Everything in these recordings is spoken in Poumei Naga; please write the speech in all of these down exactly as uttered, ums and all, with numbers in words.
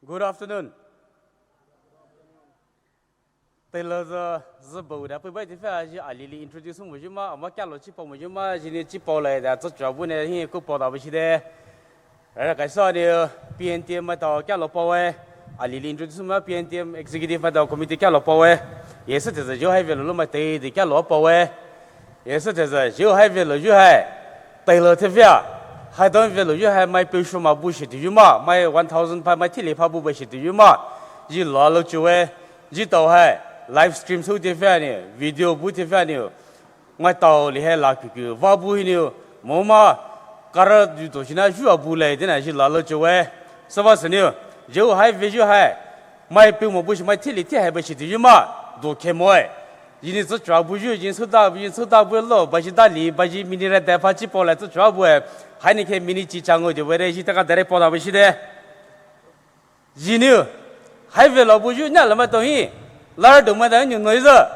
Good afternoon. Teile zü, zü bau da pei bai ti fea ji alili introduce moyu ma, ama kyalo chi pao moyu ma, ji ni chi pao lai da, zü chua bu ne hi ku pao da bu shi de. Rara kaisa ni P N T M maitao kyalo paowe, alili introduce ma P N T M executive maitao committee kyalo paowe. Ye süte zü Jew hai velouyu maitao di kyalo paowe. Ye süte zü Jew hai velouyu hai. Teile te fea. Haitao velouyu hai mai peu shoma bu shi tiyu ma, mai one thousand pa mai thili pa bu bai shi tiyu ma. Ji la lo chuwe. Ji tao hai. Live stream sou te fea ni, video bu te fea ni. Maitao li hai la kuku va bu hi ni, mo ma, kara du to shi na ju a bu le, dina ji la lo chuwe. Süva sü ni, Jew hai veyu hai. Mai peu mo bu shi mai thili thi hai ba shi tiyu ma, do khe moe. Ji ni zü chua buyu, ji ni zü da bu, ji ni zü da bu lo, ba ji da li, ba ji mini re de pa chi pao lai zü chua bu e. Hai ni khe mini chi chango de we re, ji ta ka dare pao da bu shi de. Ji ni, hai velou buyu nia la maitao hi, lar du maitao ni noi zü.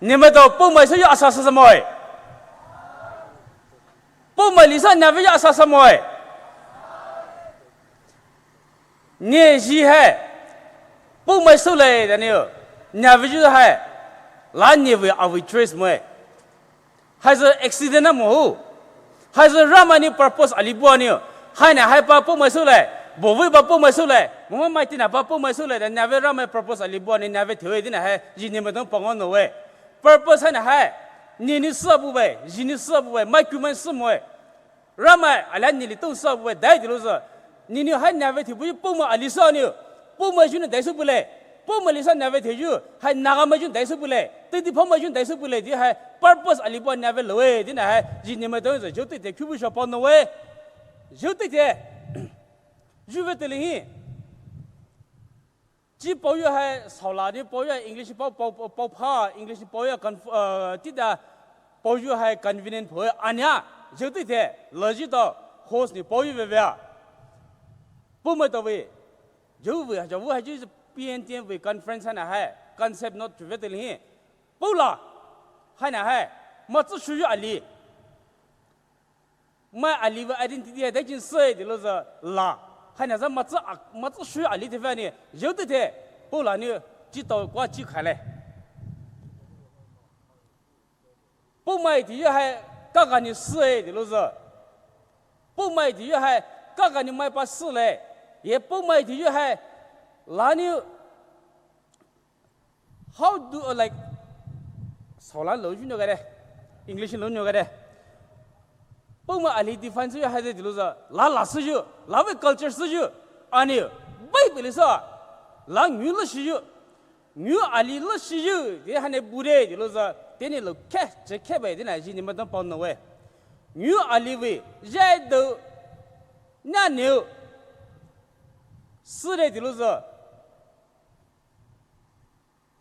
Ni maitao Poumai sou yu asa sa sa moe. Poumai li sa nia ve yu asa sa moe. Ni ji hai. Poumai sou le da ni. Nia ve yu hai. La ni ve a ve trace moe. Hai zü accident na mo hu. Hai zü Ramai ni purpose ali bua ni. Hai na hai pa Poumai sou le. Bo ve pa Poumai sou le. Mo ma mai ti na pa Poumai sou le. Da nia ve Ramai purpose ali bua ni. Nia ve thewe dina hai. Ji ni maitao pao ngo no we. Purpose hai na hai. Ni ni sa bu we. Ji ni sa bu we. Mai ku mai sa moe. Ramai, ala ni li tong sa bu we dai di lo zü. Ni ni hai nia ve thi bu yu Poumai ali sa ni. Poumai ju ni dai sou bu le. Poumai li sa nia ve thi yu. Hai Nagamai ju dai sou bu le. Te di Poumai ju dai sou bu le. Di hai purpose ali bua nia ve lo we. Dina hai. Ji ni maitao zü. Jew te te ku bu sha pao no we. Jew te te. Ju ve te le hi. Chi paoyu hai, saola ni paoyu hai, English pao, pao, pao, pao pha, English paoyu hai, conf-, uh, ti da paoyu hai convenient pao, ania, Jew te te, le ji tao, host ni paoyu ve ve a. Poumai tao ve, Jew ve, Jew ve hai ji P N T M ve conference hai na hai, concept note ve te le hi. Poula, hai na hai, ma zü shuyu ali. Mai ali ve identity hai dai jin se di lo zü la. Hai na zü ma zü a, ma zü shu ali te fea ni. Jew te te. Poula ni ji tao kwa ji khai le. Poumai ti yu hai ka ga ni se di lo zü. Poumai ti yu hai ka ga ni mai pa se le. Ye Poumai ti yu hai la ni How do, uh, like, saola lo ju no ga de, English lo no ga de. Poumai ali define sou yu hai de di lo zü, la la sou yu, la ve culture sou yu, ani, bai beli sa, la ngu lo shi yu, ngu ali lo shi yu, de hai ne bu de di lo zü, de ni lo khe, je khe bai de na ji ni maitao pao no we. Ngu ali ve, je do, na ne, sou de di lo zü,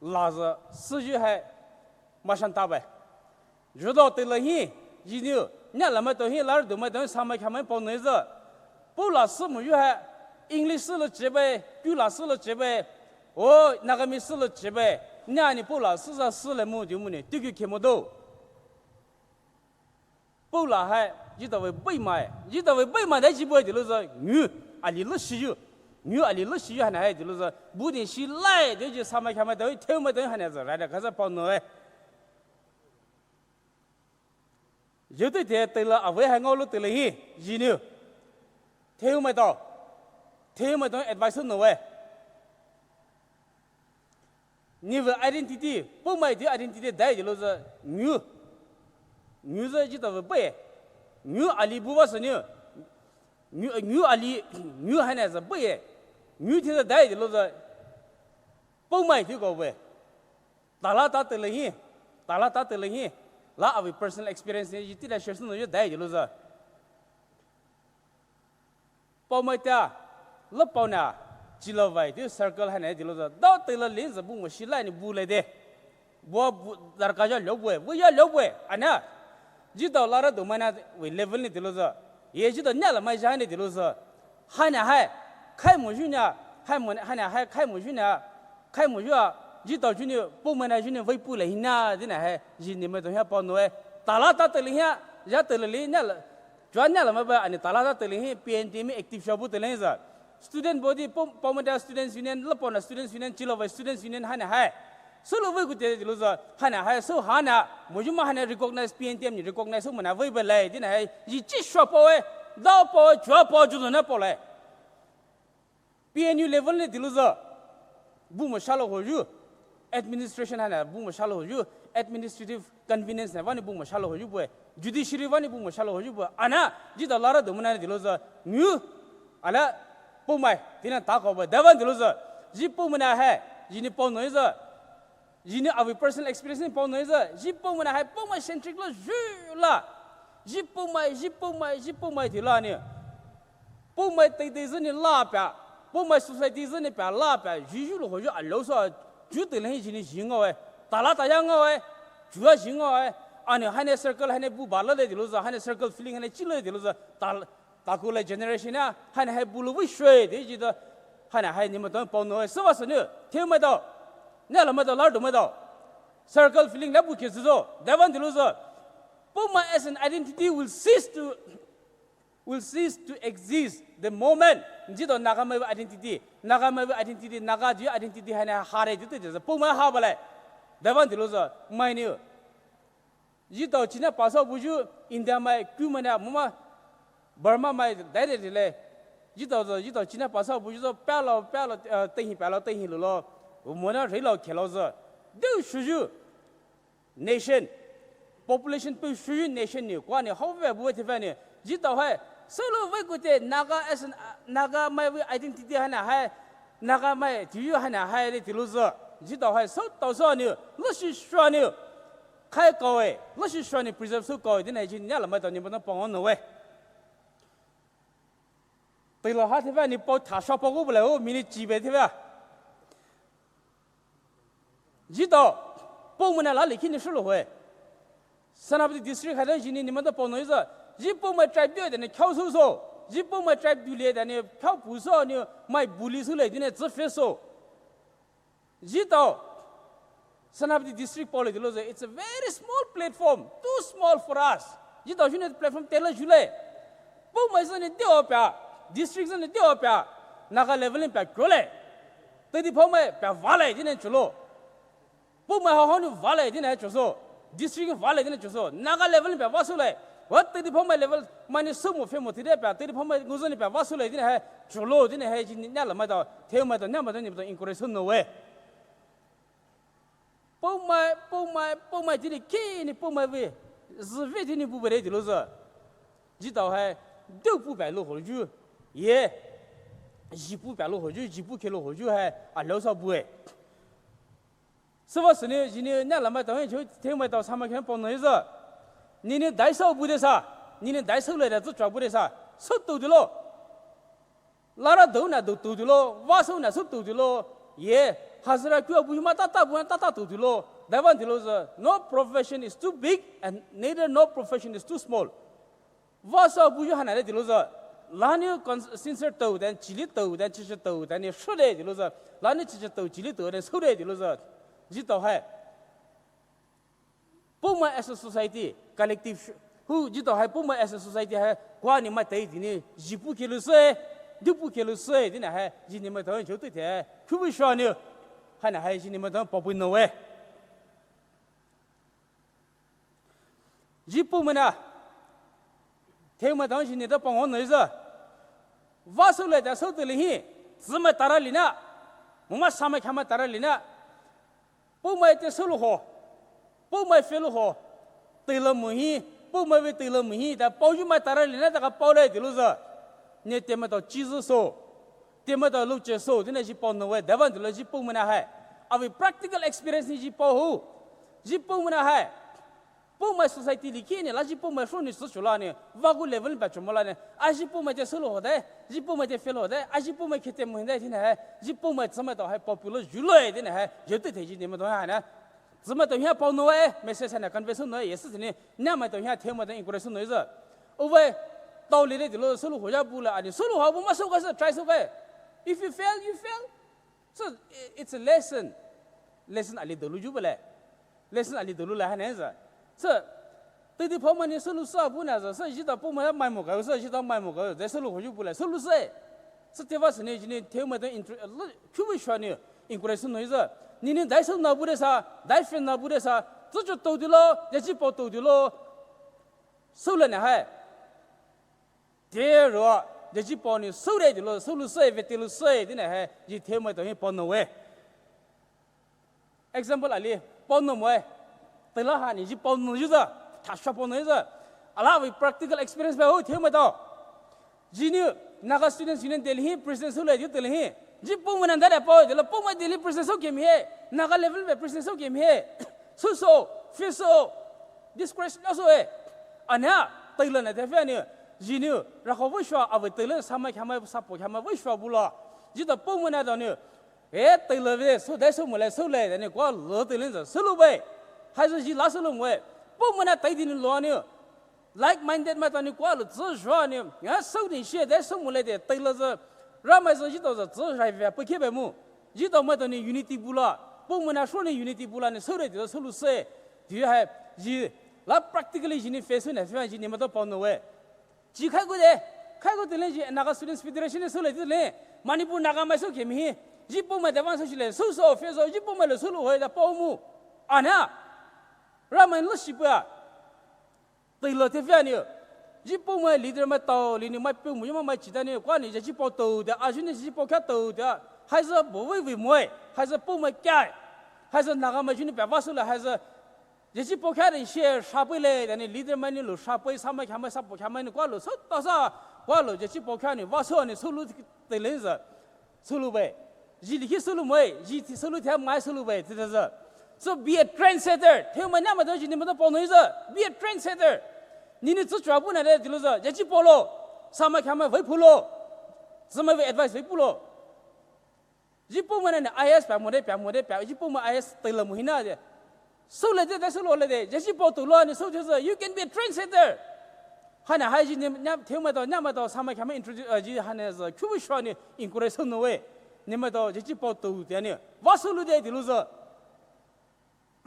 La zü, sü ju hai, ma shan ta bai. Ju dao te la hi, ji niu, nia la mai tao hi, lar du mai tao hi, sa mai kha mai pao nai zü. Poula sü mo ju hai, English sü lo chi bai, Poula sü lo chi bai, o, Nagamese sü lo chi bai, nia ni Poula sü za sü le mo ju mo ni, tu ku khe mo do. Poula hai, ji dao vei bai mai, ji dao vei bai mai dai ji bue di lo zü, ngu, ali lo shi ju, ngu ali lo shi ju hai na hai di lo zü, bu ni shi lai, de ji sa mai kha mai dao, teu mai dao hai na zü, rai da ka zü pao no e. Ju te te te la a vei hai ngao lo te le hi, ji niu. Teu mai dao, teu mai dao advice no e. Ni vei identity, Poumai ti identity dai di lo zü, ngu. Ngu zü ji dao vei bai. Ngu ali bu ba sü niu. Ngu, ngu ali, ngu hai na zü bai. Ngu ti zü dai di lo zü. Poumai ti ko bai. Ta la ta te le hi. Ta la ta te le hi. La a vei personal experience ni ji ti da share sü no ju dai di lo zü. Poumai ta, la pao na, ji la vai, di circle hai na di lo zü, dao te la lin zü bu mo shi lai ni bu le de. Bu bu, dar ka ja lo bue, bu ya lo bue, ana. Ji dao la ra do mai na vei level ni di lo zü. Ye ji dao nia la mai ja ni di lo zü. Hai na hai, khai mo ju na, hai mo, hai na hai, khai mo ju na. Khai mo ju a, ji dao ju ni, Poumai na ju ni, vei pu le hi na, di na hai, ji ni mai dao hia pao no e. Ta la ta te le hia, ja te le le, nia la, jua nia la mai ba, ani ta la ta te le hi, P N T M active sha bu te le zü. Student body, Pou-, Poumai students union, lapona students union, chilo vai students union haina hai. Solo vai kute diluza, haina hai, so haina, mojuma haina recognize, P N T M ni recognize, so mana vai belai, dina hai, yi chi shwa pawe, dao pawe, chua pawe, judo na pawe. P N U level ni diluza, bu mo shalo hoju, administration haina, bu mo shalo hoju, administrative convenience na vani bu mo shalo hoju bue, judiciary vani bu mo shalo hoju bue, ana, jida lara domuna diluza, mu, ala, Poumai, dina tako bue, davan diluza, ji Poumai na hai, ji ni pau noiza, ji ni avi personal experience ni pau noiza, ji Poumai na hai, Poumai centric lo, ju la, ji Poumai, ji Poumai, ji Poumai dila ni. Poumai teitei zeni la pia, Poumai society zeni pia la pia, juju lo hoju alo so, ju te leng jini ji ngawe, tala taya ngawe, jua ji ngawe, ani haina circle haina bu bala de diluza, haina circle feeling haina chilo de diluza, tal-, takule generation ya, haina hai bulu bu shwe de ji da, haina hai ni ma don pau no, so va so ni, the ma do, ne la ma do, lar do ma do, circle feeling la bu ke zo, davan diluza, Poumai as an identity will cease to will cease to exist the moment, jito Naga mai identity, Naga mai identity, Naga ji identity haina hare jito jito, Poumai ha bale. Davan diluza, mai ni. Jito China pasa buju, India mai, ku mai na, muma, Burma mai, dai de le. Jito, jito China pasa buju, palo, palo, eh, tehi, palo, tehi lo lo. Mona rilo kelo zo. Deu shuju. Nation, population pe shuyu nation ni, kwa ni, how we bu te fa ni, jito hai, solo we kute, Naga as an, Naga mai we identity haina hai, Naga mai, tiyu haina hai le diluza, jito hai, so tau so ni, lo shi shwa ni, kai kawe, lo shi shwa ni preserve so kawe, dina ji ni la mai tau ni ba na pang no we. Teilo ha te fa ni pau tha shwa pau ko bale o, mini chi be te fa. Jito, Poumai na la likhi ni shulo hoe. Senapati district haida jini ni ma da pau no iza. Ji Poumai tribe dio da ni khao su so. Ji Poumai tribe du le da ni khao pu so ni mai buli su le di ni zi fe so. Jito, Senapati district pau le diluza, it's a very small platform, too small for us. Jito juni platform tela jule. Poumai zani dio pia, district zani dio pia, Naga level ni pia kro le. Teidei Poumai pia vale dine chulo. Poumai ha honi vale dine chuso. District vale dine chuso. Naga level ni pia vasu le. Wa Teidei Poumai level mani sumo femo tide pia. Teidei Poumai nguzani pia vasu le dine hai chulo dine hai jini nya la mai da. Theu mai da nya mai da ni da encourage no we. Poumai, Poumai, Poumai dini kini Poumai ve. Zi ve dini bu bere diluza. Jito hai. Deu pu pia lo ho ju. Ye. Ji pu pia lo ho ju, ji pu ke lo ho ju hai. A lo sa bu e. Sava sini, jini nya la mai tau, theu mai tau, sama ke pau no iza. Nini dai sa bu de sa. Nini dai sa le da zu chwa bu de sa. Su tu dilo. Lara dou na dou tu dilo, vaso na su tu dilo. Ye, hazira kua bu ma tata bu na tata tu dilo. Davan diluza, no profession is too big and neither no profession is too small. Vaso bu ju hana le diluza. Lani con-, sincere tau, then chili tau, then chichi tau, then ni shude diluza. Lani chichi tau, chili tau, then shude diluza. Jito hai. Poumai as a society, collective sh-, hu jito hai Poumai as a society hai, kwa ni mai tai dini, ji pu ke lu se, du pu ke lu se, dina hai, jini mai tau, jo tu te, ku bu shwa ni, hana hai, jini mai tau, pau bu no we. Ji Poumai na, theu mai tau jini da pang no iza. Vaso le da so te le hi, zi mai tara li na, muma sama kha mai tara li na. Poumai te sulu ho. Poumai felu ho. Teila muhi. Poumai ve teila muhi. Da pau ju mai tara li na da ka pau le diluza. Ne te mai tau chizu so. Te mai tau luche so. Dine ji pau no we. Davan dilu ji Poumai na hai. Avi practical experience ni ji pau hu. Ji Poumai na hai. Poumai society li kini la ji Poumai shu ni su chula ni. Vagu level ni ba chumola ni. A ji Poumai te sulu ho de. Ji Poumai te felu ho de. A ji Poumai kete muhi de dine hai. Ji Poumai tsama tau hai popular julo e dine hai. Je te te ji ni ma tau hai na. Tsama tau hia pau no e. Message na convey su no e. Yes ni. Nya mai tau hia theu mai tau encourage su no iza. Ove. Tau le de dilu sulu ho ya bu la ani. Sulu ho bu ma su ka sa try su ka. If you fail, you fail. So, i-, it's a lesson. Lesson ali dolu ju bale. Lesson ali dolu la hane za. So, Teidei Poumai ni sulu sa bu na za. So, jita Poumai mai mo ka. So, jita mai mo ka. De sulu ho ju bu la. Sulu se. Süteva süni jini themai ta intro-, lo, khubu shwa ni encourage no iza. Nini dai sou na bu de sa, dai friend na bu de sa, tsucho tou dilo, yachi pao tou dilo. Sou le na hai. Te ro, yachi pao ni sou de dilo, sou lu sou, vete lu sou, de na hai, ji themai ta hi pao no we. Example ali, pao no moe. Teila ha ni ji pao no yuza, thasha pao no yuza. Ala we practical experience ba ho themai ta. Jini Naga Students Union Delhi president sou le yu Delhi. Ji Poumai na da da pao, dela Poumai Delhi president sou kemi he. Naga level be president sou kemi he. Sou sou, feel sou, disgrace na sou e. Anya, teila na da fe ni. Jini, ra ko vo shwa, ave teila, samai khamai, sapo khamai, vo shwa bula. Ji ta Poumai na da ni. E, teila ve, sou dai sou mole, sou le, dani kwa lo teila za, sou lo bai. Hai zo ji la sou lo moe. Poumai na tai dini lo ni. Like-minded mai ta ni kwa lo, zi zhua ni. Ya, sou ni shie, dai sou mole de, teila za. Ra mai zo ji ta za, zi zhai ve, pe ke be mu. Ji ta mai ta ni unity bula. Poumai na sou ni unity bula ni, sou le de, sou lo se. Di hai, ji, la practically ji ni face ne, fe ji ni ma ta pao no we. Ji khai gu de, khai gu de le ji Naga Students Federation sou le de le, Manipur Naga mai sou kemi hi, ji Poumai de van sou ji le, sou sou, fe sou, ji Poumai le sou lo hoi da pao mu. Ana, ra mai lo shi pa. Teila te fe ni, ji Poumai leader mai tao, li ni mai pe mu, ji mai mai ji da ni, kwa ni, ji pao tou de, a ji ni ji pao kha tou de, hai za bo wei wei moe, hai za Poumai kya, hai za Naga mai ji ni pa va sou le, hai za Yachi pao kha de shie shapei le, dani leader mai ni lo shapei, samai khamai, sapo khamai ni kwa lo, sou ta sa, kwa lo, yachi pao kha ni, va sou ni, sou lu te le za, sou lu bai. Ji li ki sou lu mai, ji ti sou lu te mai sou lu bai, te te za. So be a trendsetter. Themai na ma do ji ni ma do pao no za. Be a trendsetter. Ni ni zu chua bu na de di lo za. Yachi pao lo. Samai khamai vai phu lo. Zimai vai advice vai phu lo. Ji Poumai na ni I A S pa mo de, pa mo de, pa, ji Poumai I A S teila mo hina de. Sou le de, de sou lo le de. Yachi pao tou lo ni sou de za. You can be a trendsetter. Hana hai ji ni, nya, themai ta, nya mai ta, samai khamai introduce, uh, ji hana za. Khubu shwa ni encourage sou no we. Ni mai ta, yachi pao tou de ni. Va sou lu de di lo za.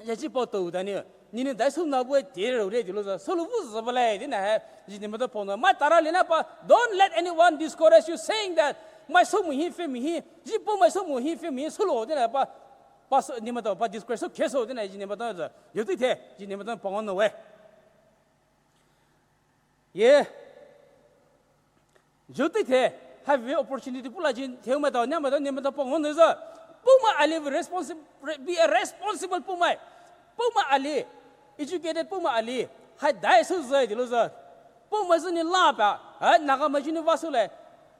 Yachi pao tou da ni, ni ni dai sou na bu e te ro re di lo za, sou lu bu za ba le, di na hai, ji ni ma ta pao no, mai tara le na pa, don't let anyone discourage you saying that, mai sou mu hi fe mi hi, ji Poumai sou mu hi fe mi hi, sou lo di na pa, pa sou, ni ma ta pa discourage sou khe sou di na, ji ni ma ta za, yo ti the, ji ni ma ta pao no we. Ye. Ju ti the, hai ve opportunity pula jin, themai ta, nyamai ta, nyamai ta pao no za. Poumai ali ve responsi-, re-, be a responsible Poumai. Poumai ali, educated Poumai ali, hai dai sou zai di lo za. Poumai zini la pa, hai Naga mai ji ni va sou le.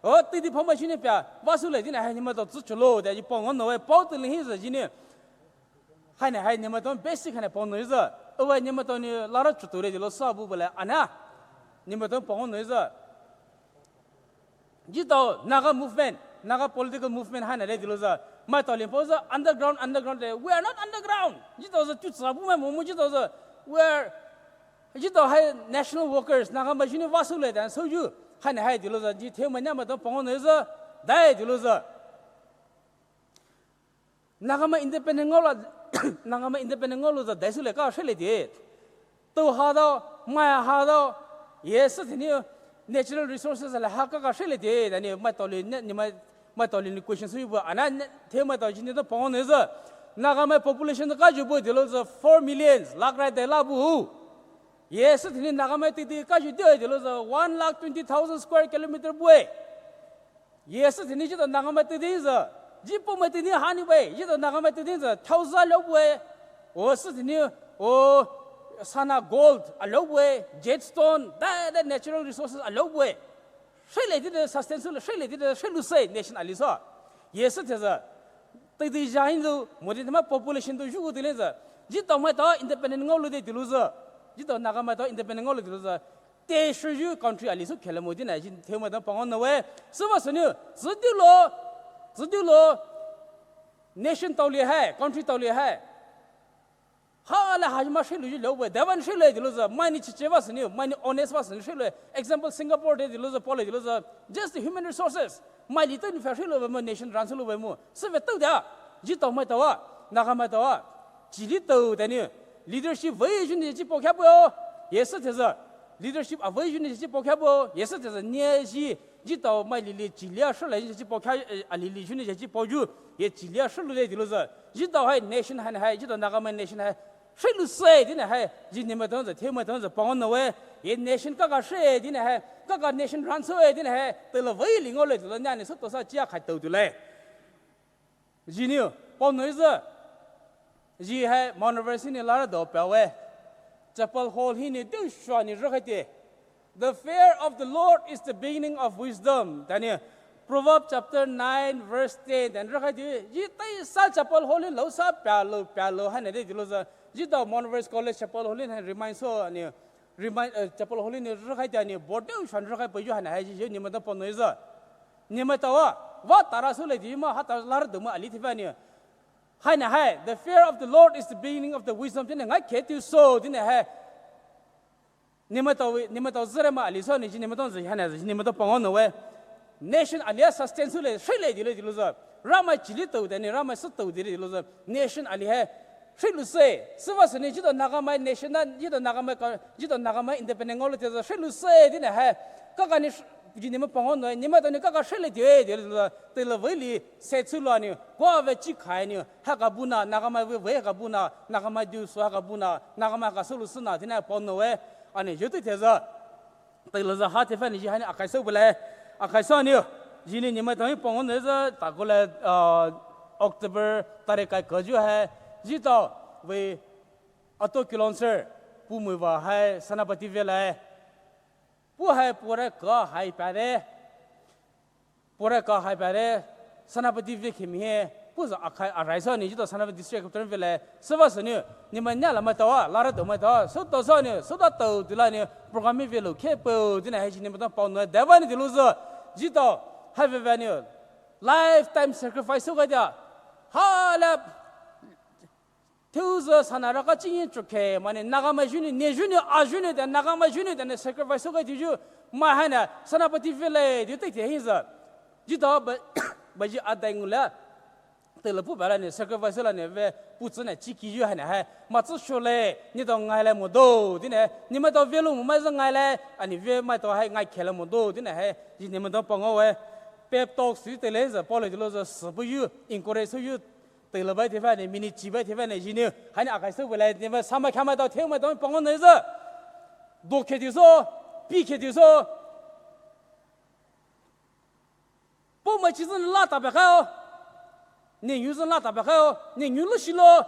O, ti di Poumai ji ni pa, va sou le, di na hai nyamai ta zu chu lo, de ji pao no we, pao ti le hi za ji ni. Hai ni, hai ni ma ta basic hai ni pao no za. Awa ni ma ta ni lara chutu re di lo sa bu ba le ana. Ni ma ta pao no za. Ji ta Naga movement, Naga political movement hai ni re di lo za. Mai ta lin pao za underground, underground de. We are not underground. Ji ta za tu sa bu mai mo mo ji ta za. We are, ji ta hai national workers, Naga mai ji ni va sou le dan sou ju. Hai ni hai di lo za. Ji themai ni ma ta pao no za. Dai di lo za. Naga mai independent ngao la, Naga mai independent ngao lo za dai sou le ka shai le de. Tou ha dao, mai ha dao, ye sü thini natural resources le ha ka ka shai le de, dani mai ta le, ni mai, mai ta le ni question sou bu, ana, ne, themai ta ji ni ta pao no za. Naga mai population ka ju bu di lo za four millions, lakh rai de la bu. Ye sü thini Naga mai ti ti ka ju de di lo za one lakh twenty thousand square kilometer bu e. Ye sü thini ji ta Naga mai ti ti za. Ji Poumai ti ni ha ni bu e. Ji ta Naga mai ti ti za. Thouza lo bu e. O sü thini, o sana gold a lo bu e. Jade stone, da, da natural resources a lo bu e. Shai le ti de sustain sou le, shai le ti de, shai lu sai nation ali sa. Ye sü the za. Ti ti ja hin zu, mo ti ma population tu ju ti le za. Ji ta mai ta independent ngao lo de ti lo za. Ji ta Naga mai ta independent ngao lo ti lo za. Te shu ju country ali sou khela mo di na ji themai ta pao no we. Sou va sou ni, zi di lo, zi di lo. Nation tao le hai, country tao le hai. Ha le ha ma shai lu ji lo we, da van shai le di lo za, mai ni chi chi va sou ni, mai ni honest va sou ni shai le. Example, Singapore de di lo za, pao le di lo za. Just the human resources. Mai li ta ni fa shai lo we mo, nation run sou lo we mo. Sou ve ta da. Ji ta mai ta wa, Naga mai ta wa. Ji li ta da ni. Leadership vision ni ji pao kha bu o. Ye sü the za. Leadership a vision ni ji pao kha bu o. Ye sü the za. Ni ji Etao mai lili chilia shilai, chi paokha, eh, alili shuni chi paoyu, ye chilia shilu le tilouzü. Etao hai nation haina hai, etao Nagamai nation hai, shilusü tea hai, zi neletao zü, themai tao zü, paonou we, ye nation kaka shi tea hai, kaka nation ranso tea hai, tela vei li ngaole tila nani sotosa chia khaitao tulai. Zi nou, paonou zü. Zi hai Mount Everest hinou lara dou paowe. Chapel Hill hinou dusha nou rakhaite. The fear of the Lord is the beginning of wisdom. Tea nou, Proverbs chapter nine verse ten. Tea nou rakhaite. Zi teisa Chapel Hill hinou laosa paolou, paolou haina de tilouzü. Etao Mount Everest College Chapel Hill hinou remind sou nou. Remind, eh, Chapel Hill hinou rakhaite nou. Board dusha nou rakhai paoyu haina hai zi neletao paonou zü. Neletao wa, wa tara sülai tea ma, ha tara lara dou ma ali thivei nou. Haina hai, the fear of the Lord is the beginning of the wisdom. Tea nou ngaikhe tiuso, tea hai. Neletao, neletao züre ma ali sou nou, zi neletao zü haina, zi neletao paonou we. Nation alia sustain sülai, shilai tile tilouzü. Ramai chili tao tea nou, Ramai sü tao tea tilouzü. Nation ali hai, shilusü. Sübüa sünou, etao Nagamai nation na, etao Nagamai ka, etao Nagamai independent ngaole tezü, shilusü tea hai. Kaka nou sh-, zi neletao paonou, neletao nou kaka shilai tea, tea tilouzü. Tela vei li, se chulou nou, kwa ve chi khai nou, ha kabuna, Nagamai vei vei kabuna, Nagamai dusho ha kabuna, Nagamai ka sulu suna, tea nou paonou we, anou yotu tezü. Tela zü ha thivei nou zi haina akhai sou bulai, akhai sou nou, zi nou neletao hi paonou zü, ta kola, uh, October tarik kai kayu hai, etao, vei, Ato Kilonser, Pumui va hai, Senapati vei lai, pu hai, pure ka hai pare, Pure ka hai pare, Senapati vei khemi he, puhzü akhai arai sou nou, etao Senapati district headquarter vei lai, sübüa sünou, neletao nia la maitao, lara dou maitao, sotosa nou, sota tao tila nou, program hi veilou khe pao, tea hai zi neletao paonou, dava nou tilouzü, etao, hai vei vei nou, lifetime sacrifice sou kaitea, ha la, Thiuzü sana raka chingi chukhe, mane Nagamai zhuni, ne zhuni, a zhuni tea, Nagamai zhuni tea ne sacrifice soukei tiyu, mai haina, Senapati vei lai, tiu teitei hizü. Jitao ba, ba ji adai ngula. Tela pu bala ne sacrifice la ne ve, pu tsü ne chiki yu haina hai, matsü shole, neletao ngai lai modo, tea ne, ne maitao vei lo mo mai zü ngai lai, ani vei maitao hai ngai khe lai modo, tea ne hai, ji ne maitao pangao we. Pep talk sü tela hizü, Paul tilouzü, süpu yu, encourage sü yu, Tela bai thivei ne, minute chi bai thivei ne, jini, haina akai sü bulai, ne ba sama khamai tao, themai tao, pangao ne zü. Do khe tiuso, pi khe tiuso. Pumai chi zü la ta ba khai o. Ne yu zü la ta ba khai o. Ne yu lu shilo.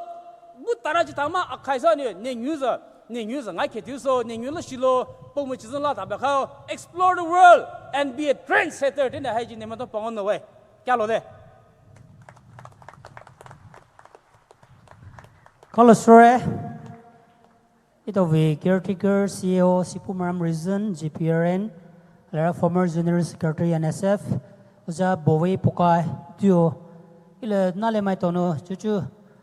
Bu tara chi tama akai sa ne, ne yu zü. Ne yu zü ngai khe tiuso, ne yu lu shilo. Pumai chi zü la ta ba khai o. Explore the world and be a trendsetter. Tea ne hai ji ne maitao pangao ne we. Kalo de. Kalo sure. Etao vei caretaker, C A O, Sipu Maram Region, G P R N, alara former General Secretary, N S F, Oja Bove Pokai, Tuo. Ile nale maitao nou, chuchu,